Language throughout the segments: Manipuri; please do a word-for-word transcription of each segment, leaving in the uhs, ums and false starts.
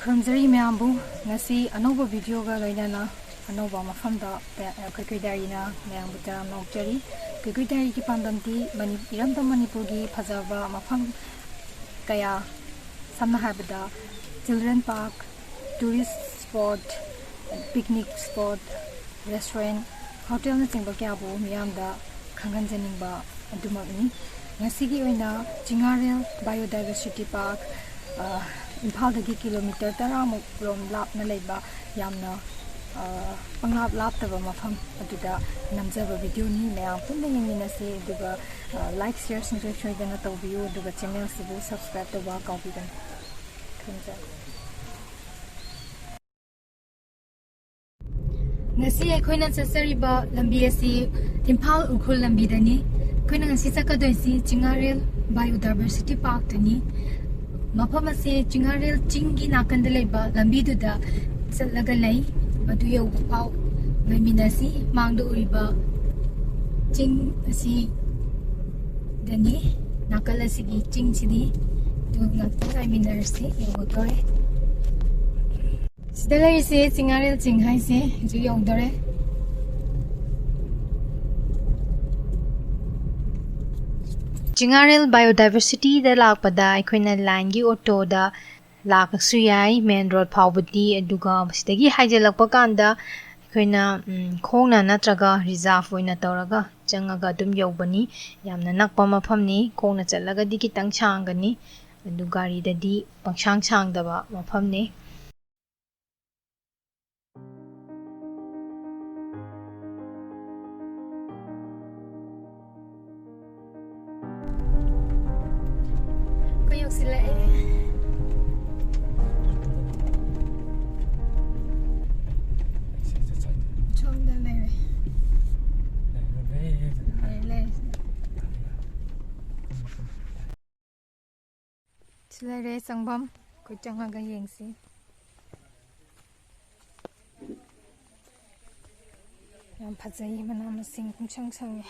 ꯈꯨꯔꯨꯝꯖꯔꯤ ꯃꯌꯥꯝꯕꯨ꯫ ꯉꯁꯤ ꯑꯅꯧꯕ ꯚꯤꯗꯤꯑꯣꯒ ꯂꯣꯏꯅꯅ ꯑꯅꯧꯕ ꯃꯐꯝꯗ ꯀꯩꯀꯨꯏ ꯗꯥꯏꯔꯤꯅ ꯃꯌꯥꯝꯕꯨ ꯇꯔꯥꯝꯅ ꯑꯣꯛꯆꯔꯤ꯫ ꯀꯩꯀꯨꯏ ꯗꯥꯏꯔꯤꯒꯤ ꯄꯥꯟꯗꯝꯗꯤ ꯃꯅꯤ-, ꯏꯔꯝꯗꯝ ꯃꯅꯤꯄꯨꯔꯒꯤ ꯐꯖꯕ ꯃꯐꯝ ꯀꯌꯥ, ꯁꯝꯅ ꯍꯥꯏꯔꯕꯗ children park, tourist spot, picnic spot, restaurant, ꯍꯣꯇꯦꯜꯅꯆꯤꯡꯕ ꯀꯌꯥꯕꯨ ꯃꯤꯌꯥꯝꯗ ꯈꯪꯍꯟꯖꯅꯤꯡꯕ ꯑꯗꯨꯃꯛꯅꯤ꯫ ꯉꯁꯤꯒꯤ ꯑꯣꯏꯅ ꯆꯤꯡꯉꯥꯔꯦꯜ Biodiversity Park, ꯑ, ꯏꯝꯐꯥꯜꯗꯒꯤ ꯀꯤꯂꯣꯃꯤꯇꯔ ꯇꯔꯥꯃꯨꯛ ꯔꯣꯝ ꯂꯥꯞꯅ ꯂꯩꯕ ꯌꯥꯝꯅ, ꯑ, ꯄꯪꯂꯥꯞ ꯂꯥꯞꯇꯕ ꯃꯐꯝ ꯑꯗꯨꯗ ꯅꯝꯖꯕ ꯚꯤꯗꯤꯑꯣꯅꯤ꯫ ꯃꯌꯥꯝ ꯄꯨꯟꯅ ꯌꯦꯡꯃꯤꯟꯅꯁꯤ, ꯑꯗꯨꯒ, ꯑ, like, share ꯁꯨꯡꯁꯣꯏ ꯁꯣꯏꯗꯅ ꯇꯧꯕꯤꯌꯨ, ꯑꯗꯨꯒ channel ꯁꯤꯕꯨ subscribe ꯇꯧꯕ ꯀꯥꯎꯕꯤꯒꯅꯨ꯫ ꯊꯝꯖꯔꯦ꯫ ꯉꯁꯤ ꯑꯩꯈꯣꯏꯅ ꯆꯠꯆꯔꯤꯕ ꯂꯝꯕꯤ ꯑꯁꯤ ꯏꯝꯐꯥꯜ ꯎꯈ꯭ꯔꯨꯜ ꯂꯝꯕꯤꯗꯅꯤ꯫ ꯑꯩꯈꯣꯏꯅ ꯉꯁꯤ ꯆꯠꯀꯗꯣꯏꯁꯤ ꯆꯤꯡꯉꯥꯔꯦꯜ Biodiversity Park ꯇꯅꯤ꯫ ꯃꯐꯝ ꯑꯁꯤ ꯆꯤꯡꯉꯥꯔꯦꯜ ꯆꯤꯡꯒꯤ ꯅꯥꯀꯟꯗ ꯂꯩꯕ ꯂꯝꯕꯤꯗꯨꯗ ꯆꯠꯂꯒ ꯂꯩ꯫ ꯃꯗꯨ ꯌꯧꯕ ꯐꯥꯎ ꯉꯥꯏꯃꯤꯟꯅꯁꯤ꯫ ꯃꯥꯡꯗ ꯎꯔꯤꯕ ꯆꯤꯡ ꯑꯁꯤꯗꯅꯤ, ꯅꯥꯀꯜ ꯑꯁꯤꯒꯤ ꯆꯤꯡꯁꯤꯗꯤ꯫ ꯑꯗꯨ ꯉꯥꯛꯇꯪ ꯉꯥꯏꯃꯤꯟꯅꯔꯁꯤ, ꯌꯧꯔꯛꯇꯣꯔꯦ꯫ ꯁꯤꯗ ꯂꯩꯔꯤꯁꯦ ꯆꯤꯡꯉꯥꯔꯦꯜ ꯆꯤꯡ ꯍꯥꯏꯁꯦ, ꯍꯧꯖꯤꯛ ꯌꯧꯗꯣꯔꯦ꯫ ꯆꯤꯡꯉꯥꯔꯦꯜ Biodiversity ꯗ ꯂꯥꯛꯄꯗ ꯑꯩꯈꯣꯏꯅ line ꯒꯤ auto ꯗ ꯂꯥꯛꯄꯁꯨ ꯌꯥꯏ, main road ꯐꯥꯎꯕꯗꯤ꯫ ꯑꯗꯨꯒ ꯁꯤꯗꯒꯤ ꯍꯥꯏꯖꯤꯜꯂꯛꯄ ꯀꯥꯟꯗ ꯑꯩꯈꯣꯏꯅ, ꯎꯝ, ꯈꯣꯡꯅ ꯅꯠꯇ꯭ꯔꯒ reserve ꯑꯣꯏꯅ ꯇꯧꯔꯒ ꯆꯪꯉꯒ ꯑꯗꯨꯝ ꯌꯧꯕꯅꯤ꯫ ꯌꯥꯝꯅ ꯅꯛꯄ ꯃꯐꯝꯅꯤ꯫ ꯈꯣꯡꯅ ꯆꯠꯂꯒꯗꯤ ꯈꯤꯇꯪ ꯁꯥꯡꯒꯅꯤ, ꯑꯗꯨ ꯒꯥꯔꯤꯗꯗꯤ ꯄꯪꯁꯥꯡ ꯁꯥꯡꯗꯕ ꯃꯐꯝꯅꯤ꯫ ꯑꯩꯈꯣꯏ ꯌꯧꯁꯤꯜꯂꯛꯑꯦ꯫ ꯁꯣꯝꯗ ꯂꯩꯔꯦ꯫ ꯂꯩꯔꯦ, ꯂꯩꯔꯦ꯫ ꯁꯤ ꯂꯩꯔꯦ ꯆꯪꯐꯝ꯫ ꯑꯩꯈꯣꯏ ꯆꯪꯉꯒ ꯌꯦꯡꯁꯤ꯫ ꯌꯥꯝ ꯐꯖꯩ, ꯃꯅꯥ ꯃꯁꯤꯡ ꯄꯨꯡꯁꯪ ꯁꯪꯉꯦ꯫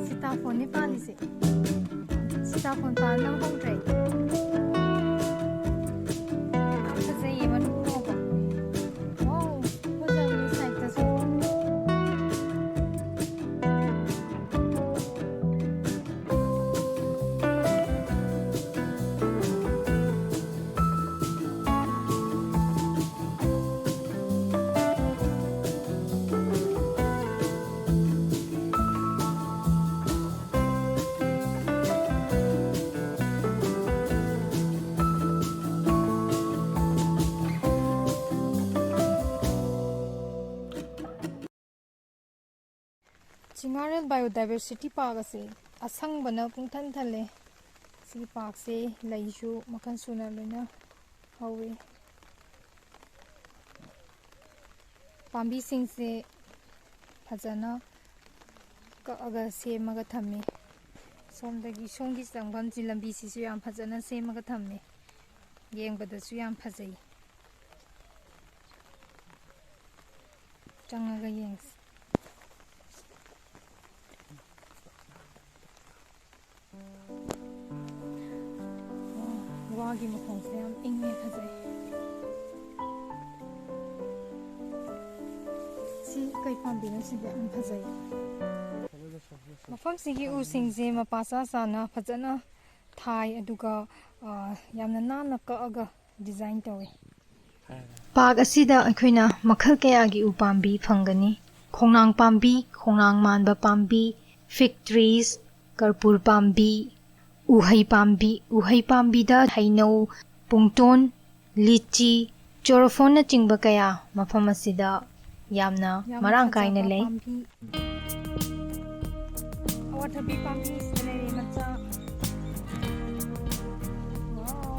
ꯁꯤꯇꯥꯐꯣꯟꯅꯤ ꯄꯥꯜꯂꯤꯁꯦ꯫ ꯁꯤꯇꯥꯐꯣꯟ ꯄꯥꯟ ꯅꯪ ꯍꯧꯗ꯭ꯔꯦ꯫ ꯌꯥꯝ ꯐꯖꯩꯌꯦ ꯃꯅꯨꯡ ꯐꯥꯎꯕ꯫ ꯋꯥꯎ, ꯐꯖꯕꯅꯤ ꯁꯥꯏꯠꯇꯁꯨ꯫ ꯆꯤꯉꯥꯔꯦꯜ Biodiversity Park ꯑꯁꯤ ꯑꯁꯪꯕꯅ ꯄꯨꯡꯊꯟ ꯊꯜꯂꯦ꯫ ꯁꯤꯒꯤ parkꯁꯦ ꯂꯩꯁꯨ ꯃꯈꯜ ꯁꯨꯅ ꯂꯣꯏꯅ ꯍꯧꯋꯤ꯫ ꯄꯥꯝꯕꯤꯁꯤꯡꯁꯦ ꯐꯖꯅ ꯀꯛꯑꯒ ꯁꯦꯝꯃꯒ ꯊꯝꯃꯤ꯫ ꯁꯣꯝꯗꯒꯤ, ꯁꯣꯝꯒꯤ ꯆꯪꯐꯝꯁꯤ, ꯂꯝꯕꯤꯁꯤꯁꯨ ꯌꯥꯝ ꯐꯖꯅ ꯁꯦꯝꯃꯒ ꯊꯝꯃꯤ꯫ ꯌꯦꯡꯕꯗꯁꯨ ꯌꯥꯝ ꯐꯖꯩ꯫ ꯆꯪꯉꯒ ꯌꯦꯡꯁꯤ꯫ ꯋꯥꯒꯤ ꯃꯈꯣꯡꯁꯦ ꯌꯥꯝ ꯏꯪꯉꯦ, ꯐꯖꯩ꯫ ꯁꯤ ꯀꯩ ꯄꯥꯝꯕꯤꯅꯣ? ꯁꯤꯗꯤ ꯌꯥꯝ ꯐꯖꯩ꯫ ꯃꯐꯝꯁꯤꯒꯤ ꯎꯁꯤꯡꯁꯦ ꯃꯄꯥ ꯆꯥ ꯆꯥꯅ ꯐꯖꯅ ꯊꯥꯏ, ꯑꯗꯨꯒ, ꯑ, ꯌꯥꯝꯅ ꯅꯥꯟꯅ ꯀꯛꯑꯒ design ꯇꯧꯏ꯫ Park ꯑꯁꯤꯗ ꯑꯩꯈꯣꯏꯅ ꯃꯈꯜ ꯀꯌꯥꯒꯤ ꯎꯄꯥꯝꯕꯤ ꯐꯪꯒꯅꯤ꯫ ꯈꯣꯡꯅꯥꯡ ꯄꯥꯝꯕꯤ, ꯈꯣꯡꯅꯥꯡ ꯃꯥꯟꯕ ꯄꯥꯝꯕꯤ, fig trees, ꯀꯔꯄꯨꯔ ꯄꯥꯝꯕꯤ, ꯎꯍꯩ ꯄꯥꯝꯕꯤ, ꯎꯍꯩ ꯄꯥꯝꯕꯤꯗ ꯍꯩꯅꯧ, ꯄꯨꯡꯇꯣꯟ, ꯂꯤꯆꯤ, ꯆꯣꯔꯣꯐꯣꯟꯅꯆꯤꯡꯕ ꯀꯌꯥ ꯃꯐꯝ ꯑꯁꯤꯗ ꯌꯥꯝꯅ ꯌꯥꯝꯅ ꯃꯔꯥꯡ ꯀꯥꯏꯅ ꯐꯖꯕ ꯂꯩ꯫ ꯄꯥꯝꯕꯤ꯫ ꯑꯋꯥꯊꯕꯤ ꯄꯥꯝꯕꯤ ꯁꯤꯗ ꯂꯩꯔꯦ, ꯃꯆꯥ꯫ Wow꯫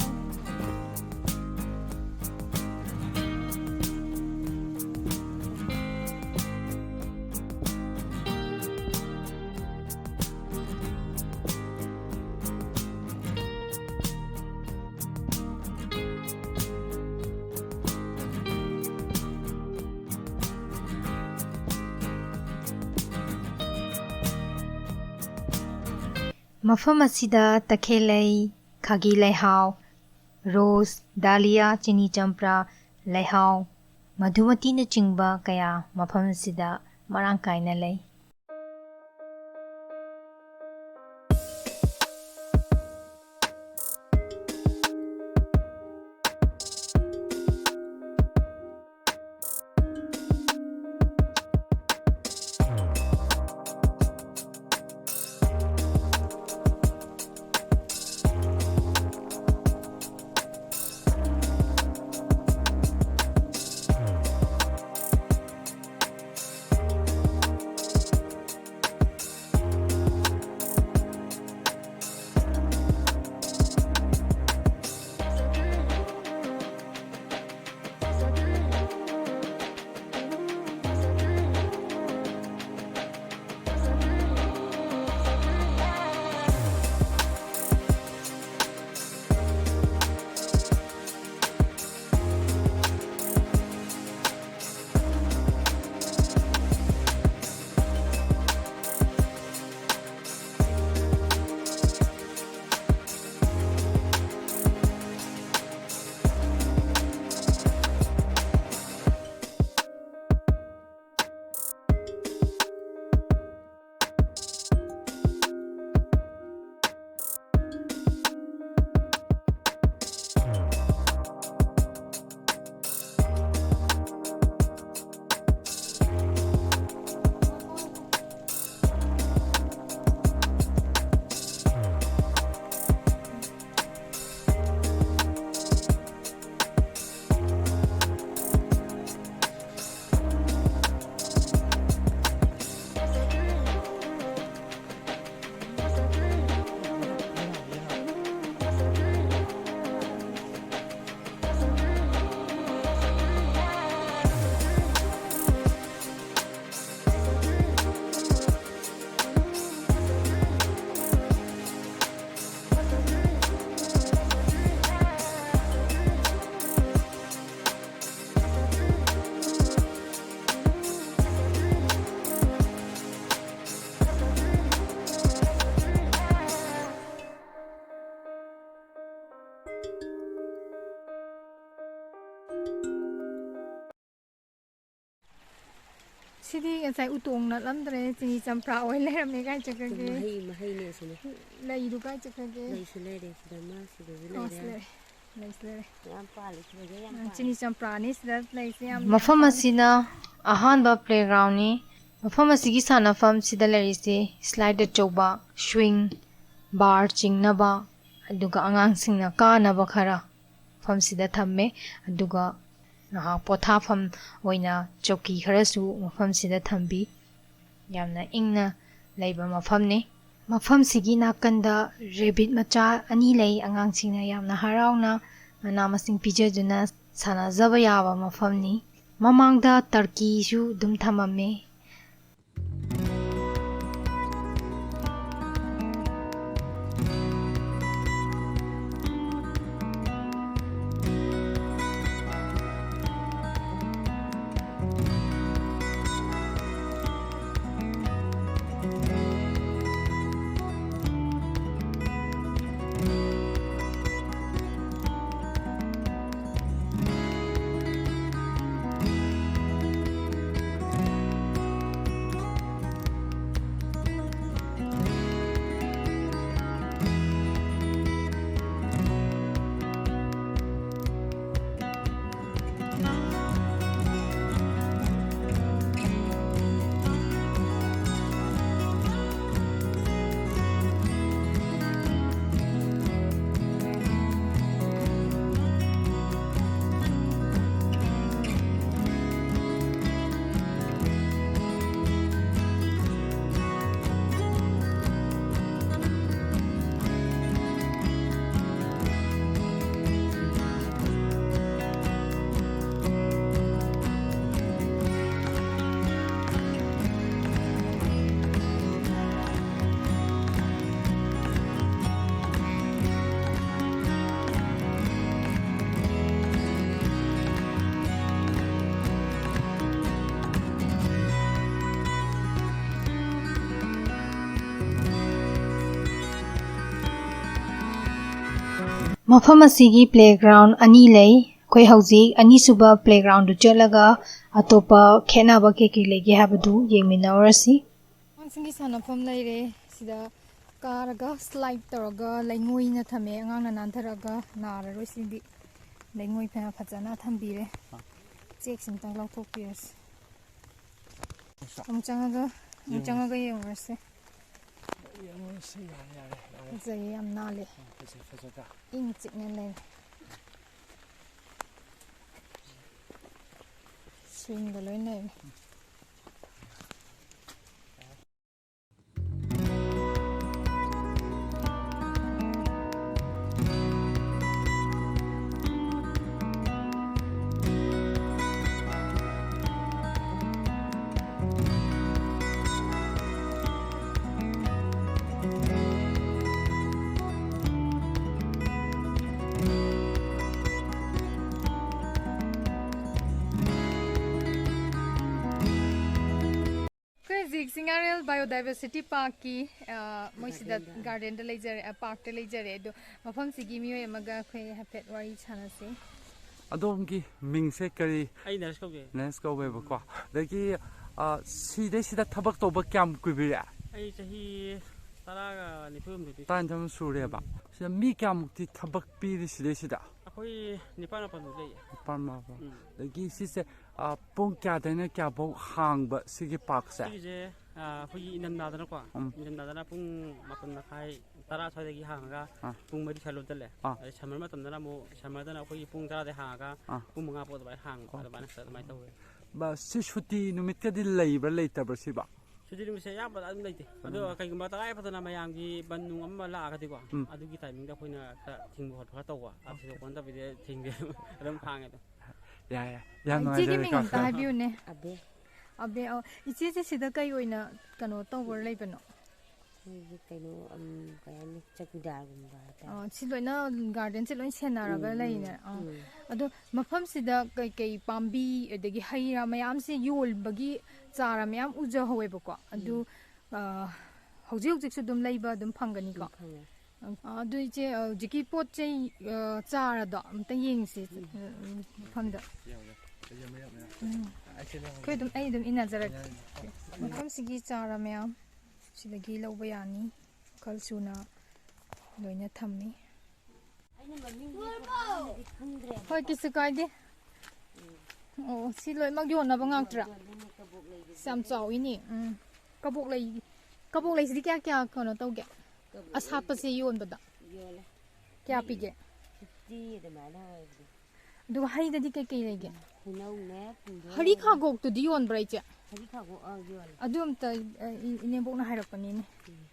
ꯃꯐꯝ ꯑꯁꯤꯗ ꯇꯈꯦꯜꯂꯩ, ꯈꯥꯒꯤ ꯂꯩꯍꯥꯎ, ꯔꯣꯁ, ꯗꯥꯂꯤꯌꯥ, ꯆꯤꯅꯤ ꯆꯝꯄ꯭ꯔꯥ, ꯂꯩꯍꯥꯎ, ꯃꯙꯨꯃꯇꯤꯅꯆꯤꯡꯕ ꯀꯌꯥ ꯃꯐꯝ ꯑꯁꯤꯗ ꯃꯔꯥꯡ ꯀꯥꯏꯅ ꯂꯩ꯫ ꯁꯤꯗꯤ ꯉꯁꯥꯏ ꯎꯇꯣꯡ ꯅꯠꯂꯝꯗ꯭ꯔꯦ, ꯆꯤꯅꯤ ꯆꯝꯄ꯭ꯔꯥ ꯑꯣꯏꯅ ꯂꯩꯔꯝꯃꯦ꯫ ꯀꯥꯏ ꯆꯠꯈ꯭ꯔꯒꯦ? ꯃꯍꯩ, ꯃꯍꯩꯅꯦ ꯑꯁꯤꯅ꯫ ꯂꯩꯗꯨ ꯀꯥꯏ ꯆꯠꯈ꯭ꯔꯒꯦ? ꯂꯩꯁꯨ ꯂꯩꯔꯦ ꯁꯤꯗ, ꯑꯃ ꯁꯤꯗꯁꯨ ꯑꯣ, ꯁꯤ ꯂꯩꯔꯦ꯫ ꯂꯩꯔꯦ꯫ ꯂꯩꯁꯨ ꯂꯩꯔꯦ꯫ ꯌꯥꯝ ꯄꯥꯜꯂꯦ, ꯁꯤꯗꯁꯨ ꯌꯥꯝ ꯑ, ꯄꯥꯜꯂꯦ꯫ ꯆꯤꯅꯤ ꯆꯝꯄ꯭ꯔꯥꯅꯤ ꯁꯤꯗ ꯂꯩꯁꯦ ꯌꯥꯝ ꯃꯐꯝ ꯌꯥꯝ ꯄꯥꯜꯂꯦ꯫ ꯑꯁꯤꯅ ꯑꯍꯥꯟꯕ playgroundꯅꯤ꯫ ꯃꯐꯝ ꯑꯁꯤꯒꯤ ꯁꯥꯟꯅꯐꯝꯁꯤꯗ ꯂꯩꯔꯤꯁꯦ slide ꯑꯆꯧꯕ, swing, bar ꯆꯤꯡꯅꯕ, ꯑꯗꯨꯒ ꯑꯉꯥꯡꯁꯤꯡꯅ ꯀꯥꯅꯕ ꯈꯔ ꯃꯐꯝꯁꯤꯗ ꯊꯝꯃꯦ꯫ ꯑꯗꯨꯒ ꯉꯥꯏꯍꯥꯛ ꯄꯣꯊꯥꯐꯝ ꯑꯣꯏꯅ ꯆꯧꯀꯤ ꯈꯔꯁꯨ ꯃꯐꯝꯁꯤꯗ ꯊꯝꯕꯤ꯫ ꯌꯥꯝꯅ ꯏꯪꯅ ꯂꯩꯕ ꯃꯐꯝꯅꯤ꯫ ꯃꯐꯝꯁꯤꯒꯤ ꯅꯥꯀꯟꯗ rabbit ꯃꯆꯥ ꯑꯅꯤ ꯂꯩ꯫ ꯑꯉꯥꯡꯁꯤꯡꯅ ꯌꯥꯝꯅ ꯍꯔꯥꯎꯅ ꯃꯅꯥ ꯃꯁꯤꯡ ꯄꯤꯖꯗꯨꯅ ꯁꯥꯟꯅꯖꯕ ꯌꯥꯕ ꯃꯐꯝꯅꯤ꯫ ꯃꯃꯥꯡꯗ turkeyꯁꯨ ꯑꯗꯨꯝ ꯊꯝꯃꯝꯃꯦ꯫ ꯃꯐꯝ ꯑꯁꯤꯒꯤ playground ꯑꯅꯤ ꯂꯩ꯫ ꯑꯩꯈꯣꯏ ꯍꯧꯖꯤꯛ ꯑꯅꯤꯁꯨꯕ playground ꯗꯨ ꯆꯠꯂꯒ ꯑꯇꯣꯞꯄ ꯈꯦꯠꯅꯕ ꯀꯩ ꯀꯩ ꯂꯩꯒꯦ ꯍꯥꯏꯕꯗꯨ ꯌꯦꯡꯃꯤꯟꯅꯔꯨꯔꯁꯤ꯫ ꯑꯉꯥꯡꯁꯤꯡꯒꯤ ꯁꯥꯟꯅꯐꯝ ꯂꯩꯔꯦ꯫ ꯁꯤꯗ ꯀꯥꯔꯒ slide ꯇꯧꯔꯒ ꯂꯩꯉꯣꯏꯅ ꯊꯝꯃꯦ꯫ ꯑꯉꯥꯡꯅ ꯅꯥꯟꯊꯔꯛꯑꯒ ꯅꯥꯔꯔꯣꯏ꯫ ꯁꯤꯗꯤ ꯂꯩꯉꯣꯏ ꯐꯅ ꯐꯖꯅ ꯊꯝꯕꯤꯔꯦ꯫ ꯆꯦꯛꯁꯤ ꯑꯝꯇꯪ ꯂꯧꯊꯣꯛꯄꯤꯔꯁꯤ꯫ ꯑꯃꯨꯛ ꯆꯪꯉꯒ, ꯑꯃꯨꯛ ꯆꯪꯉꯒ ꯌꯦꯡꯉꯨꯔꯁꯦ꯫ ꯌꯦꯡꯉꯨꯔꯁꯦ, ꯌꯥꯔꯦ, ꯌꯥꯔꯦ, ꯌꯥꯔꯦ꯫ ꯐꯖꯩꯌꯦ, ꯌꯥꯝ ꯅꯥꯜꯂꯦ꯫ ꯎꯝ, ꯐꯖꯩ, ꯐꯖꯗ꯭ꯔꯥ? ꯏꯪ ꯆꯤꯛꯅ ꯂꯩꯔꯦ꯫ ꯁꯤꯡꯒ ꯂꯣꯏ ꯂꯩꯔꯦ꯫ ꯑꯩꯈꯣꯏ ꯍꯧꯖꯤꯛ ꯁꯤꯡꯉꯥꯔꯦꯜ Biodiversity Park ꯀꯤ, ꯑ, ꯃꯣꯏꯁꯤꯗ garden ꯗ꯫ Garden ꯗ ꯂꯩꯖꯔꯦ, ꯑ, park ꯇ ꯂꯩꯖꯔꯦ꯫ ꯑꯗꯣ ꯃꯐꯝꯁꯤꯒꯤ ꯃꯤꯑꯣꯏ ꯑꯃꯒ ꯑꯩꯈꯣꯏ ꯍꯥꯏꯐꯦꯠ ꯋꯥꯔꯤ ꯁꯥꯟꯅꯁꯤ꯫ ꯑꯗꯣꯝꯒꯤ ꯃꯤꯡꯁꯦ ꯀꯔꯤ? ꯑꯩ ꯅꯔꯦꯁ ꯀꯧꯖꯩ꯫ ꯅꯔꯦꯁ ꯀꯧꯋꯦꯕꯀꯣ꯫ ꯑꯗꯒꯤ, ꯑ, ꯁꯤꯗꯩꯁꯤꯗ ꯊꯕꯛ ꯇꯧꯕ ꯀꯌꯥꯝ ꯀꯨꯏꯕꯤꯔꯦ? ꯑꯩ ꯆꯍꯤ ꯇꯔꯥꯒ ꯅꯤꯐꯨ ꯍꯨꯝꯗꯣꯏꯗꯤ꯫ ꯇꯔꯥꯅꯤꯊꯣꯏꯃꯨꯛ ꯁꯨꯔꯦꯕ꯫ ꯎꯝ꯫ ꯁꯤꯗ ꯃꯤ ꯀꯌꯥꯃꯨꯛꯇꯤ ꯊꯕꯛ ꯄꯤꯔꯤ ꯁꯤꯗꯩꯁꯤꯗ? ꯑꯩꯈꯣꯏ ꯅꯤꯄꯥꯟ ꯃꯥꯄꯟꯃꯨꯛ ꯂꯩꯌꯦ꯫ ꯅꯤꯄꯥꯟ ꯃꯥꯄꯟ꯫ ꯎꯝ꯫ ꯑꯗꯒꯤ ꯁꯤꯁꯦ, ꯑ, ꯄꯨꯡ ꯀꯌꯥꯗꯩꯅ ꯀꯌꯥꯐꯧ ꯍꯥꯡꯕ ꯁꯤꯒꯤ park ꯁꯦ? ꯁꯤꯒꯤꯁꯦ, ꯑ, ꯑꯩꯈꯣꯏꯒꯤ ꯏꯪꯊꯝꯊꯥꯗꯅꯀꯣ, ꯎꯝ꯫ ꯏꯪꯊꯝꯊꯥꯗꯅ ꯄꯨꯡ ꯃꯥꯄꯟ ꯃꯈꯥꯏ, ꯇꯔꯥ ꯁ꯭ꯋꯥꯏꯗꯒꯤ ꯍꯥꯡꯉꯒ ꯑꯥ꯫ ꯄꯨꯡ ꯃꯔꯤ ꯁ꯭ꯋꯥꯏ ꯂꯣꯟꯁꯤꯜꯂꯦ꯫ ꯑꯥ꯫ ꯑꯗꯩ summer ꯃꯇꯝꯗꯅ ꯑꯃꯨꯛ, summer ꯗꯅ ꯑꯩꯈꯣꯏꯒꯤ ꯄꯨꯡ ꯇꯔꯥꯗꯩ ꯍꯥꯡꯉꯒ ꯑꯥ꯫ ꯄꯨꯡ ꯃꯉꯥ ꯐꯥꯎ ꯑꯗꯨꯃꯥꯏꯅ ꯍꯥꯡꯕ, ꯑꯣ꯫ ꯑꯗꯨꯃꯥꯏꯅ, ꯑꯗꯨꯃꯥꯏꯅ ꯇꯧꯋꯦ꯫ ꯕ-, ꯁꯤ ꯁꯨꯇꯤ ꯅꯨꯃꯤꯠꯀꯗꯤ ꯂꯩꯕ꯭ꯔꯥ ꯂꯩꯇꯕ꯭ꯔꯥ ꯁꯤꯕꯣ? ꯁꯨꯇꯤ ꯅꯨꯃꯤꯠꯁꯦ ꯑꯌꯥꯝꯕꯗ ꯑꯗꯨꯝ ꯂꯩꯇꯦ꯫ ꯑꯗꯣ ꯑꯗꯨꯝ ꯂꯩ꯫ ꯀꯩꯒꯨꯝꯕ ꯇꯉꯥꯏ ꯐꯗꯅ ꯃꯌꯥꯝꯒꯤ ꯕꯟ ꯅꯨꯡ ꯑꯃ ꯂꯥꯛꯑꯒꯗꯤꯀꯣ, ꯎꯝ꯫ ꯑꯗꯨꯒꯤ timing ꯗ ꯑꯩꯈꯣꯏꯅ ꯈꯔ ꯊꯤꯡꯕ ꯈꯣꯠꯄ ꯈꯔ ꯇꯧꯕ꯫ ꯑꯥ꯫ ꯊꯣꯏꯗꯣꯛꯄ ꯅꯠꯇꯕꯤꯗ ꯊꯤꯡꯗꯦ꯫ ꯑꯗꯨꯝ ꯍꯥꯡꯉꯦ ꯑꯗꯨꯝ꯫ ꯌꯥꯏ, ꯌꯥꯏ꯫ ꯌꯥꯝ ꯏꯆꯦꯒꯤ ꯅꯨꯡꯉꯥꯏꯖꯔꯦ, ꯃꯤꯡ ꯑꯝꯇ ꯀꯣ꯫ ꯍꯥꯏꯕꯤꯌꯨꯅꯦ꯫ ꯑꯕꯦ꯫ ꯑꯕꯦ, ꯑꯣ, ꯏꯆꯦꯁꯦ ꯁꯤꯗ ꯀꯩ ꯑꯣꯏꯅ ꯀꯩꯅꯣ ꯇꯧꯕ ꯂꯩꯕꯅꯣ? ꯑꯩꯈꯣꯏꯒꯤ ꯀꯩꯅꯣ, ꯎꯝ, ꯀꯩ ꯍꯥꯏꯅꯤ, ꯆꯧꯀꯤꯗꯥꯔꯒꯨꯝꯕ ꯍꯥꯏꯇꯥꯔꯦ꯫ ꯑꯣ, ꯁꯤ ꯂꯣꯏꯅ garden ꯁꯦ ꯂꯣꯏ ꯁꯦꯟꯅꯔꯒ ꯎꯝ, ꯎꯝ, ꯂꯩꯅꯦ꯫ ꯑꯣ꯫ ꯎꯝ꯫ ꯑꯗꯣ ꯃꯐꯝꯁꯤꯗ ꯀꯩꯀꯩ ꯄꯥꯝꯕꯤ ꯑꯗꯒꯤ ꯍꯩ ꯔꯥ ꯃꯌꯥꯝꯁꯦ ꯌꯣꯟꯕꯒꯤ ꯆꯥꯔ ꯃꯌꯥꯝ ꯎꯖꯍꯧꯋꯦꯕꯀꯣ꯫ ꯑꯗꯨ, ꯎꯝ꯫ ꯑ, ꯍꯧꯖꯤꯛ ꯍꯧꯖꯤꯛꯁꯨ ꯑꯗꯨꯝ ꯂꯩꯕ ꯑꯗꯨꯝ ꯐꯪꯒꯅꯤꯀꯣ? ꯎꯝ, ꯐꯪꯉꯦ꯫ ꯑ, ꯑꯗꯨ ꯏꯆꯦ, ꯑ, ꯍꯧꯖꯤꯛꯀꯤ ꯄꯣꯠ ꯆꯩ, ꯑ, ꯆꯥꯔꯗꯣ ꯑꯝꯇ ꯌꯦꯡꯁꯤ, ꯑ, ꯃꯐꯝꯗ꯫ ꯎꯝ꯫ ꯑꯩꯈꯣꯏ ꯑꯗꯨꯝ, ꯑꯩ ꯑꯗꯨꯝ ꯏꯟꯅꯖꯔꯒꯦ꯫ ꯃꯐꯝꯁꯤꯒꯤ ꯆꯥꯔ ꯃꯌꯥꯝ ꯁꯤꯗꯒꯤ ꯂꯧꯕ ꯌꯥꯅꯤ꯫ ꯃꯈꯜ ꯁꯨꯅ ꯂꯣꯏꯅ ꯊꯝꯃꯤ꯫ ꯑꯩꯅ ꯃꯃꯤꯡꯗꯤ ꯐꯖꯅꯗꯤ ꯈꯪꯗ꯭ꯔꯦꯕꯀꯣ꯫ ꯍꯣꯏ, ꯀꯩꯁꯨ ꯀꯥꯏꯗꯦ꯫ ꯎꯝ꯫ ꯑꯣ, ꯁꯤ ꯂꯣꯏꯅꯃꯛ ꯌꯣꯟꯅꯕ ꯉꯥꯛꯇ꯭ꯔꯥ? ꯌꯣꯟꯗꯣꯏꯅꯦ, ꯀꯕꯣꯛ ꯂꯩꯒꯤꯁꯦ꯫ ꯑꯁ, ꯌꯥꯝ ꯆꯥꯎꯋꯤꯅꯦ꯫ ꯎꯝ꯫ ꯀꯕꯣꯛ ꯂꯩ, ꯀꯕꯣꯛ ꯂꯩꯁꯤꯗꯤ ꯀꯌꯥ ꯀꯌꯥ ꯀꯩꯅꯣ ꯇꯧꯒꯦ? ꯀꯕꯣꯛ ꯂꯩ ꯑꯁꯥꯠꯄꯁꯦ ꯌꯣꯟꯕꯗ ꯌꯣꯜꯂꯦ꯫ ꯀꯌꯥ ꯃꯤ ꯄꯤꯒꯦ? Fifty ꯑꯗꯨꯃꯥꯏꯅ ꯑꯣꯏꯕꯅꯦ꯫ ꯑꯗꯨꯒ ꯍꯩꯗꯗꯤ ꯀꯩꯀꯩ ꯂꯩꯒꯦ? ꯍꯩꯅꯧꯅꯦ, ꯄꯨꯡꯗꯣꯟ ꯍꯔꯤ ꯂꯩꯔꯦ꯫ ꯈꯥꯒꯣꯛꯇꯨꯗꯤ ꯌꯣꯟꯕ꯭ꯔꯥ, ꯏꯆꯦ? ꯍꯔꯤ ꯈꯥꯒꯣꯛ, ꯑꯥ, ꯌꯣꯜꯂꯦ꯫ ꯑꯗꯨ ꯑꯝꯇ, ꯑ, ꯏ-, ꯏꯅꯦꯝꯕꯣꯛꯅ ꯍꯥꯏꯔꯛꯄꯅꯤꯅꯦ꯫ ꯎꯝ꯫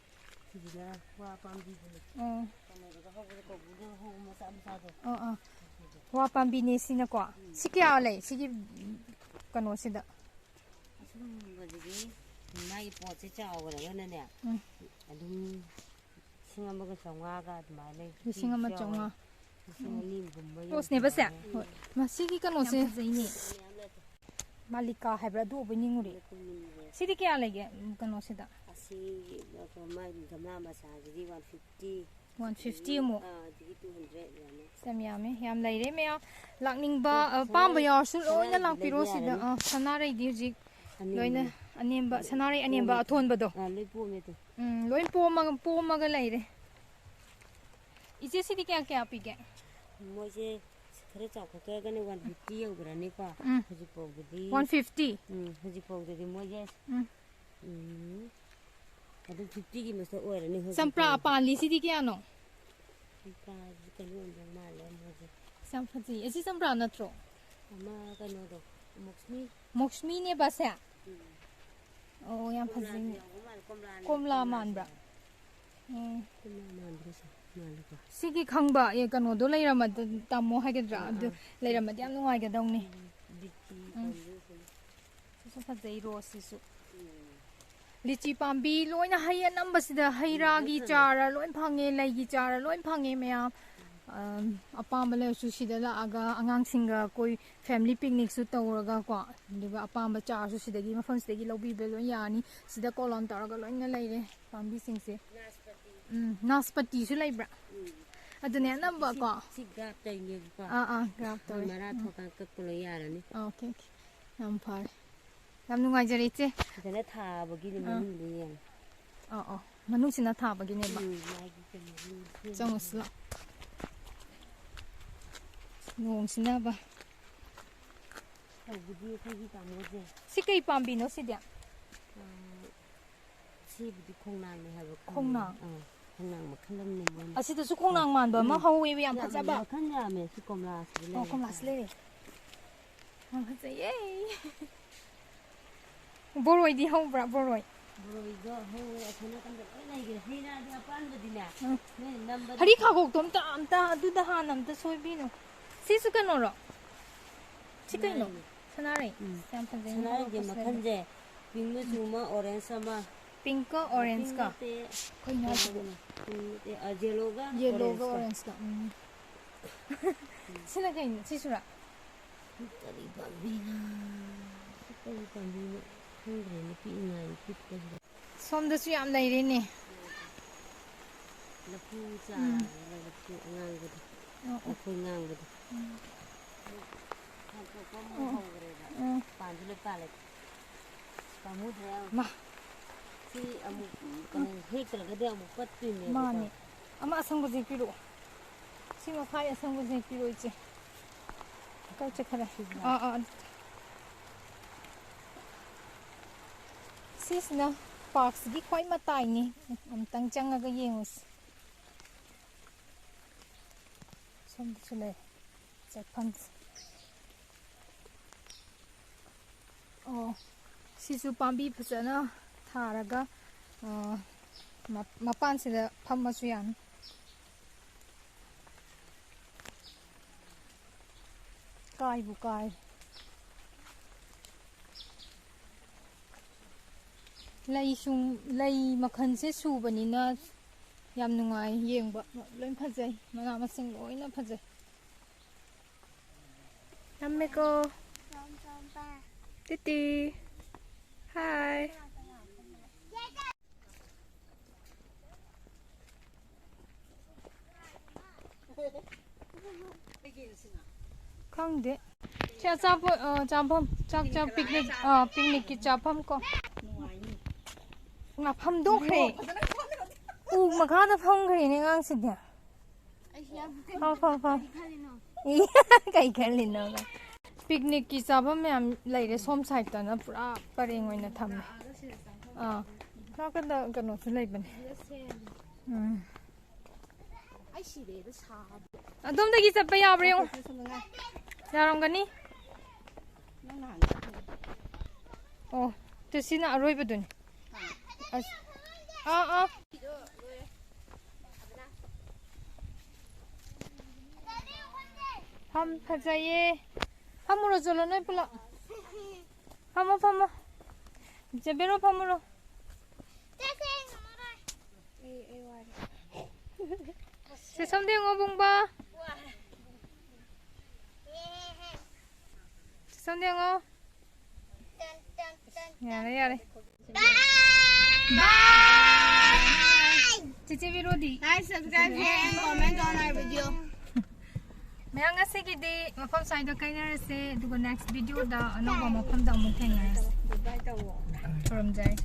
ꯁꯤꯁꯤꯅ ꯋꯥ ꯄꯥꯝꯕꯤꯗꯨꯅꯦ꯫ ꯑꯣ꯫ ꯀꯩꯅꯣꯗꯒ ꯍꯧꯕꯗꯣ, ꯀꯧꯕ꯭ꯔꯨꯗꯒ ꯍꯧꯕ ꯃꯆꯥ ꯃꯆꯥꯗꯣ꯫ ꯑꯣ, ꯑꯥ꯫ ꯋꯥ ꯄꯥꯝꯕꯤꯅꯦ ꯁꯤꯅꯀꯣ꯫ ꯎꯝ꯫ ꯁꯤ ꯀꯌꯥ ꯂꯩ? ꯁꯤꯒꯤ, ꯎꯝ, ꯀꯩꯅꯣꯁꯤꯗ? ꯑꯁꯨꯝꯕꯁꯤꯗꯤ ꯃꯥꯒꯤ ꯄꯣꯠꯁꯦ ꯆꯥꯎꯈ꯭ꯔꯒꯅꯅꯦ, ꯎꯝ꯫ ꯑꯗꯨꯝ ꯂꯤꯁꯤꯡ ꯑꯃꯒ ꯆꯥꯝꯃꯉꯥꯒ ꯑꯗꯨꯃꯥꯏꯅ ꯂꯩ꯫ ꯂꯤꯁꯤꯡ ꯑꯃ ꯆꯥꯎꯋꯦ꯫ ꯆꯥꯝꯃꯉꯥ꯫ ꯂꯤꯁꯤꯡ ꯑꯅꯤ ꯒꯨꯝꯕ ꯌꯣꯟꯕ ꯔꯣꯁꯅꯦꯕꯁꯦ? ꯌꯥꯎꯋꯦ꯫ ꯍꯣꯏ꯫ ꯃꯁꯤꯒꯤ ꯀꯩꯅꯣꯁꯦ ꯌꯥꯝ ꯐꯖꯩꯅꯦ꯫ ꯃꯥꯂꯤꯀꯥ ꯍꯥꯏꯕ꯭ꯔꯥ? ꯑꯗꯨ ꯑꯣꯏꯕꯣꯏ ꯅꯤꯡꯉꯨꯔꯦ꯫ ꯁꯤꯗꯤ ꯀꯌꯥ ꯂꯩꯒꯦ? ꯎꯝ, ꯀꯩꯅꯣꯁꯤꯗ? ꯑꯁꯤ ꯃꯥꯒꯤ ꯒꯝꯂꯥ ꯃꯆꯥꯁꯤꯗꯤ one fifty꯫ One fifty ꯑꯃꯨꯛ? ꯑꯥ, ꯑꯗꯒꯤ two hundred ꯑꯗꯨꯃꯥꯏꯅ꯫ ꯌꯥꯝ ꯌꯥꯝꯃꯦ, ꯌꯥꯝ ꯂꯩꯔꯦ ꯃꯌꯥꯝ꯫ ꯂꯥꯛꯅꯤꯡꯕ, ꯑ, ꯄꯥꯝꯕ ꯁꯅꯥꯔꯩ-, ꯌꯥꯎꯔꯁꯨ ꯂꯣꯏꯅ ꯁꯅꯥꯔꯩꯗꯤ ꯂꯩꯕ ꯂꯥꯛꯄꯤꯔꯣ ꯁꯤꯗ꯫ ꯌꯥꯔꯅꯤ꯫ ꯑ, ꯁꯅꯥꯔꯩꯗꯤ ꯍꯧꯖꯤꯛ ꯑꯅꯦꯝꯕ꯫ ꯂꯣꯏꯅ ꯑꯅꯦꯝꯕ ꯂꯣꯏ ꯑꯊꯣꯟꯕꯗꯣ꯫ ꯑꯥ, ꯂꯣꯏ ꯄꯣꯝꯃꯦ ꯑꯗꯨ꯫ ꯎꯝ, ꯂꯣꯏ ꯄꯣꯝꯃꯒ, ꯄꯣꯝꯃꯒ ꯂꯩꯔꯦ꯫ ꯏꯆꯦ, ꯁꯤꯗꯤ ꯀꯌꯥ ꯀꯌꯥ ꯄꯤꯒꯦ? ꯃꯣꯏꯁꯦ ꯈꯔ ꯆꯥꯎꯈꯠꯈ꯭ꯔꯒꯅ one fifty ꯌꯧꯈ꯭ꯔꯅꯤꯀꯣ꯫ ꯎꯝ꯫ ꯍꯧꯖꯤꯛꯐꯥꯎꯗꯗꯤ꯫ One fifty? ꯎꯝ, ꯍꯧꯖꯤꯛꯐꯥꯎꯗꯗꯤ ꯃꯣꯏꯁꯦ꯫ ꯎꯝ꯫ ꯎꯝ꯫ ꯑꯗꯨꯝ fifty ꯒꯤ ꯃꯊꯛ ꯑꯣꯏꯔꯅꯤ ꯍꯧꯖꯤꯛ ꯆꯝꯄ꯭ꯔꯥ ꯐꯥꯎꯗ꯫ ꯄꯥꯜꯂꯤꯁꯤꯗꯤ ꯀꯌꯥꯅꯣ? ꯆꯝꯄ꯭ꯔꯥꯁꯤ ꯀꯩꯅꯣ ꯑꯣꯏꯔꯝꯗꯧ ꯃꯥꯜꯂꯦ ꯃꯣꯏꯁꯦ꯫ ꯌꯥꯝ ꯐꯖꯩ꯫ ꯑꯁꯤ ꯆꯝꯄ꯭ꯔꯥ ꯅꯠꯇ꯭ꯔꯣ? ꯑꯃ ꯀꯩꯅꯣꯗꯣ, ꯃꯣꯛꯁꯃꯤ꯫ ꯃꯣꯛꯁꯃꯤꯅꯦꯕ ꯑꯁꯦ? ꯎꯝ꯫ ꯑꯣ, ꯌꯥꯝ ꯀꯣꯝꯂꯥꯁꯨ ꯐꯖꯩꯅꯦ꯫ ꯌꯥꯎꯕ ꯃꯥꯜꯂꯦ, ꯀꯣꯝꯂꯥꯅꯦ, ꯀꯣꯝꯂꯥ ꯀꯣꯝꯂꯥꯁꯨ ꯃꯥꯟꯕ꯭ꯔꯥ? ꯌꯥꯎꯋꯦ꯫ ꯎꯝ꯫ ꯀꯣꯝꯂꯥ ꯃꯥꯟꯕ꯭ꯔꯥ ꯁꯦ? ꯃꯥꯜꯂꯦꯀꯣ꯫ ꯁꯤꯒꯤ ꯈꯪꯕ, ꯑꯦ, ꯀꯩꯅꯣꯗꯣ ꯂꯩꯔꯝꯃꯗꯤ, ꯇꯥꯃꯣ ꯍꯥꯏꯒꯗ꯭ꯔꯥ? ꯑꯥ, ꯑꯗꯨ ꯑꯥ꯫ ꯂꯩꯔꯝꯃꯗꯤ ꯌꯥꯝ ꯅꯨꯡꯉꯥꯏꯒꯗꯧꯅꯤ꯫ ꯎꯝ, ꯂꯤꯆꯤ ꯎꯝ꯫ ꯄꯥꯝꯕꯤ ꯁꯤꯅ꯫ ꯁꯤꯁꯨ ꯐꯖꯩ, ꯔꯣꯁꯁꯤꯁꯨ꯫ ꯎꯝ꯫ ꯂꯤꯆꯤ ꯄꯥꯝꯕꯤ ꯂꯣꯏꯅ, ꯍꯩ ꯑꯅꯝꯕꯁꯤꯗ ꯍꯩ ꯎꯝ, ꯂꯣꯏ ꯔꯥꯒꯤ ꯐꯪꯉꯦ꯫ ꯆꯥꯔ ꯂꯣꯏ ꯐꯪꯉꯦ, ꯂꯩꯒꯤ ꯆꯥꯔ ꯂꯣꯏ ꯐꯪꯉꯦ ꯃꯌꯥꯝ꯫ ꯎꯝ꯫ ꯑꯝ, ꯑꯄꯥꯝꯕ ꯂꯩꯔꯁꯨ ꯁꯤꯗ ꯂꯥꯛꯑꯒ ꯑꯉꯥꯡꯁꯤꯡꯒ ꯀꯣꯏ family picnic ꯁꯨ ꯇꯧꯔꯒꯀꯣ, ꯑꯗꯨꯒ ꯑꯄꯥꯝꯕ ꯆꯥꯔꯁꯨ ꯁꯤꯗꯒꯤ, ꯃꯐꯝꯁꯤꯗꯒꯤ ꯂꯧꯕꯤꯕ ꯂꯣꯏ ꯌꯥꯅꯤ꯫ ꯁꯤꯗ column ꯇꯧꯔꯒ ꯂꯣꯏꯅ ꯂꯩꯔꯦ ꯄꯥꯝꯕꯤꯁꯤꯡꯁꯦ꯫ ꯅꯥꯁꯄꯇꯤ꯫ ꯎꯝ, ꯅꯥꯁꯄꯇꯤꯁꯨ ꯂꯩꯕ꯭ꯔꯥ? ꯎꯝ꯫ ꯑꯗꯨꯅꯦ ꯑꯅꯝꯕ ꯁꯤ, ꯀꯣ꯫ ꯁꯤ ꯒ꯭ꯔꯥꯐ ꯇꯧꯔꯤꯅꯦꯕꯀꯣ꯫ ꯑꯥ, ꯑꯥ, ꯒ꯭ꯔꯥꯐ ꯃꯣꯏ ꯇꯧꯔꯦ꯫ ꯃꯔꯥ ꯎꯝ꯫ ꯊꯣꯛꯀꯥꯟ ꯀꯛꯄ ꯂꯣꯏ ꯌꯥꯔꯅꯤ꯫ Okay, okay. ꯌꯥꯝ ꯐꯔꯦ꯫ ꯌꯥꯝ ꯅꯨꯡꯉꯥꯏꯖꯔꯦ, ꯏꯆꯦ꯫ ꯐꯖꯅ ꯊꯥꯕꯒꯤꯅꯦ ꯑꯥ꯫ ꯃꯅꯨꯡꯗ ꯌꯦꯡꯉꯣ꯫ ꯑꯣ, ꯑꯣ꯫ ꯃꯅꯨꯡꯁꯤꯅ ꯊꯥꯕꯒꯤꯅꯦꯕ꯫ ꯎꯝ, ꯃꯥꯒꯤ ꯀꯩꯅꯣꯁꯤꯡꯗꯣ ꯁꯦꯝꯃꯤꯅꯦ꯫ ꯆꯪꯉꯨꯁꯤ ꯂꯥꯎ꯫ ꯅꯣꯡꯁꯤꯅꯕ꯫ ꯇꯧꯕꯗꯤ ꯑꯩꯈꯣꯏꯒꯤ ꯇꯥꯃꯣꯁꯦ꯫ ꯁꯤ ꯀꯩ ꯄꯥꯝꯕꯤꯅꯣ ꯁꯤꯗꯤ? ꯑꯥ, ꯁꯤꯕꯨꯗꯤ ꯈꯣꯡꯅꯥꯡꯅꯦ ꯍꯥꯏꯕ ꯈꯪꯉꯦ꯫ ꯈꯣꯡꯅꯥꯡ? ꯑꯥ, ꯈꯣꯡꯅꯥꯡ ꯃꯈꯜ ꯑꯃꯅꯦ ꯃꯣꯏꯅ꯫ ꯑꯁꯤꯗꯁꯨ ꯈꯣꯡꯅꯥꯡ ꯃꯥꯟꯕ ꯑꯃ ꯎꯝ꯫ ꯍꯧꯋꯦꯕ, ꯌꯥꯝ ꯌꯥꯝ ꯐꯖꯕ꯫ ꯃꯈꯜ ꯌꯥꯝꯃꯦ꯫ ꯁꯤ ꯀꯣꯝꯂꯥꯁꯤꯗ ꯑꯣ, ꯂꯩꯔꯦ꯫ ꯀꯣꯝꯂꯥꯁꯤ ꯂꯩꯔꯦ꯫ ꯌꯥꯝ ꯐꯖꯩꯌꯦ꯫ ꯕꯣꯔꯣꯏꯗꯤ ꯍꯧꯕ꯭ꯔꯥ, ꯕꯣꯔꯣꯏ? ꯕꯣꯔꯣꯏꯗꯣ ꯍꯧꯋꯦ, ꯑꯁꯣꯝ ꯅꯥꯀꯟꯗ ꯂꯣꯏ ꯂꯩꯈ꯭ꯔꯦ꯫ ꯍꯩ ꯔꯥꯗꯤ ꯑꯄꯥꯟꯕꯗꯤꯅꯦ, ꯎꯝ꯫ ꯅꯣꯏꯅ ꯅꯝꯕꯗ ꯍꯔꯤ ꯈꯥꯒꯣꯛꯇꯣ ꯑꯝꯇ, ꯑꯝꯇ ꯑꯗꯨꯗ ꯍꯥꯟꯅ ꯑꯝꯇ ꯁꯣꯏꯕꯤꯅꯨ꯫ ꯁꯤꯁꯨ ꯀꯩꯅꯣꯔꯣ? ꯁꯤ ꯀꯩꯅꯣ? ꯁꯅꯥꯔꯩꯅꯦ꯫ ꯁꯅꯥꯔꯩ? ꯎꯝ꯫ ꯌꯥꯝ ꯐꯖꯩꯅꯦ ꯁꯅꯥꯔꯩꯁꯦ ꯈꯥꯒꯣꯛꯀꯁꯦ꯫ ꯃꯈꯜꯁꯦ, ꯄꯤꯡ ꯃꯆꯨ ꯑꯃ, ꯑꯣꯔꯦꯟꯖ ꯑꯃ꯫ ꯄꯤꯡꯀ ꯑꯣꯔꯦꯟꯖꯀ? ꯄꯤꯡ ꯅꯠꯇꯦ, ꯀꯩꯅꯣ ꯍꯥꯏꯁꯤꯕꯣ? ꯀꯩꯅꯣꯅꯦ꯫ ꯄꯤꯡ ꯅꯠꯇꯦ, ꯑ, ꯌꯦꯂꯣꯒ ꯌꯦꯂꯣꯒ ꯑꯣꯔꯦꯟꯖꯀ꯫ ꯑꯣꯔꯦꯟꯖꯀ, ꯎꯝ꯫ ꯁꯤꯅ ꯀꯩꯅꯣ? ꯁꯤꯁꯨꯔꯥ? ꯁꯤ ꯀꯔꯤ ꯄꯥꯝꯕꯤꯅꯣ? ꯁꯤ ꯀꯔꯤ ꯄꯥꯝꯕꯤꯅꯣ? ꯈꯪꯗ꯭ꯔꯦꯅꯦ, ꯄꯤꯛꯏꯉꯥꯏ ꯄꯤꯛꯄꯁꯤꯗ꯫ ꯁꯣꯝꯗꯁꯨ ꯌꯥꯝ ꯂꯩꯔꯦꯅꯦ꯫ ꯂꯐꯨ ꯎꯝ꯫ ꯆꯥꯔ, ꯂꯐꯨ ꯑꯉꯥꯡꯕꯗꯣ, ꯑꯣ, ꯑꯣ꯫ ꯂꯐꯣꯏ ꯉꯥꯡꯕꯗꯣ꯫ ꯎꯝ꯫ ꯁꯥꯡꯇꯣꯛꯄ ꯑꯃꯨꯛ ꯑꯣ꯫ ꯍꯧꯈ꯭ꯔꯦꯕ꯫ ꯎꯝ꯫ ꯄꯥꯟꯁꯨ ꯂꯣꯏ ꯄꯥꯜꯂꯦ꯫ ꯄꯥꯝꯃꯨꯗ꯭ꯔꯥ ꯌꯥꯝ? ꯃꯥ꯫ ꯁꯤ ꯑꯃꯨꯛ, ꯎꯝ꯫ ꯀꯩꯅꯣ, ꯍꯦꯛꯇ꯭ꯔꯒꯗꯤ ꯑꯃꯨꯛ ꯄꯠꯇꯣꯏꯅꯦꯕꯀꯣ꯫ ꯃꯥꯅꯦ꯫ ꯑꯃ ꯑꯁꯪꯕꯁꯦ ꯄꯤꯔꯛꯑꯣ꯫ ꯁꯤ ꯃꯈꯥꯏ ꯑꯁꯪꯕꯁꯦ ꯄꯤꯔꯛꯑꯣ, ꯏꯆꯦ꯫ ꯀꯥꯏ ꯆꯠꯈꯔꯦ? ꯁꯤꯁꯤꯔꯥ? ꯑꯥ, ꯑꯥ꯫ ꯁꯤꯁꯤꯅ ꯄꯥꯔꯛꯁꯤꯒꯤ ꯈ꯭ꯋꯥꯏ ꯃꯇꯥꯏꯅꯤ꯫ ꯑꯃꯨꯛꯇꯪ ꯆꯪꯉꯒ ꯌꯦꯡꯉꯨꯁꯤ꯫ ꯁꯣꯝꯗꯁꯨ ꯂꯩ ꯆꯠꯐꯝꯁꯦ꯫ ꯑꯣ, ꯁꯤꯁꯨ ꯄꯥꯝꯕꯤ ꯐꯖꯅ ꯊꯥꯔꯒ, ꯑ, ꯃ-, ꯃꯄꯥꯟꯁꯤꯗ ꯐꯝꯃꯁꯨ ꯌꯥꯅꯤ꯫ ꯀꯥꯏꯕꯨ ꯀꯥꯏ꯫ ꯂꯩꯁꯨ, ꯂꯩ ꯃꯈꯜꯁꯦ ꯁꯨꯕꯅꯤꯅ ꯌꯥꯝ ꯅꯨꯡꯉꯥꯏ ꯌꯦꯡꯕ꯫ ꯂꯣꯏ ꯐꯖꯩ, ꯃꯅꯥ ꯃꯁꯤꯡ ꯂꯣꯏꯅ ꯐꯖꯩ꯫ ꯊꯝꯃꯦꯀꯣ꯫ ꯇꯤꯇꯤ꯫ ꯍꯥꯏ꯫ ꯈꯪꯗꯦ꯫ ꯁꯤ ꯑꯆꯥꯄꯣꯠ, ꯑ, ꯆꯥꯐꯝ, ꯆꯥꯛ ꯆꯥ, ꯄꯤꯛꯅꯤꯛ, ꯑ, ꯄꯤꯛꯅꯤꯛꯀꯤ ꯆꯥꯐꯝ ꯀꯣ꯫ ꯉꯥ ꯐꯝꯗꯣꯛꯈ꯭ꯔꯦ꯫ ꯎ ꯃꯈꯥꯗ ꯐꯝꯈ꯭ꯔꯦꯅꯦ ꯑꯉꯥꯡꯁꯤꯗꯤ꯫ ꯐꯝ, ꯐꯝ, ꯐꯝ꯫ ꯏ, ꯀꯩ ꯈꯜꯂꯤꯅꯣ? ꯄꯤꯛꯅꯤꯛꯀꯤ ꯆꯥꯐꯝ ꯃꯌꯥꯝ ꯂꯩꯔꯦ ꯁꯣꯝ ꯁꯥꯏꯠꯇꯅ ꯄꯨꯔꯥ ꯄꯔꯦꯡ ꯑꯣꯏꯅ ꯊꯝꯃꯦ꯫ ꯑꯥ, ꯅꯥꯀꯟꯗ ꯀꯩꯅꯣꯁꯨ ꯂꯩꯕꯅꯦ꯫ ꯎꯝ꯫ ꯑꯩ ꯁꯤꯔꯦꯗ ꯁꯥꯕ꯫ ꯑꯗꯣꯝꯗꯒꯤ ꯆꯠꯄ ꯌꯥꯕ꯭ꯔꯥ ꯌꯦꯡꯉꯣ꯫ ꯌꯥꯔꯝꯒꯅꯤ꯫ ꯅꯪ ꯅꯍꯥꯟ ꯆꯠꯂꯦ꯫ ꯑꯣ, ꯇꯨ ꯁꯤꯅ ꯑꯔꯣꯏꯕꯗꯨꯅꯤ꯫ ꯑꯁ꯫ ꯑꯥ, ꯑꯥ꯫ ꯐꯝ ꯐꯖꯩꯌꯦ꯫ ꯐꯝꯃꯨꯔꯣ ꯆꯠꯂꯣ ꯅꯣꯏ ꯄꯨꯂꯞ꯫ ꯐꯝꯃꯣ, ꯐꯝꯃꯣ꯫ ꯆꯦ ꯕꯦꯔꯣ ꯐꯝꯃꯨꯔꯣ꯫ ꯁꯦ ꯁꯣꯝꯗ ꯌꯦꯡꯉꯣ ꯕꯨꯡꯕꯥ꯫ ꯁꯦ ꯁꯣꯝꯗ ꯌꯦꯡꯉꯣ꯫ ꯌꯥꯔꯦ, ꯌꯥꯔꯦ꯫ ꯆꯦꯆꯦ ꯕꯦꯔꯣꯗꯤ? Like, subscribe, share and comment on our video. ꯃꯌꯥꯝ ꯉꯁꯤꯒꯤꯗꯤ ꯃꯐꯝ ꯁ꯭ꯋꯥꯏꯗ ꯀꯥꯏꯅꯔꯁꯦ, ꯑꯗꯨꯒ next video ꯗ ꯑꯅꯧꯕ ꯃꯐꯝꯗ ꯑꯃꯨꯛ ꯊꯦꯡꯅꯔꯁꯦ꯫ Goodbye ꯇꯧꯋꯣ꯫ ꯈꯨꯔꯨꯝꯖꯔꯤ꯫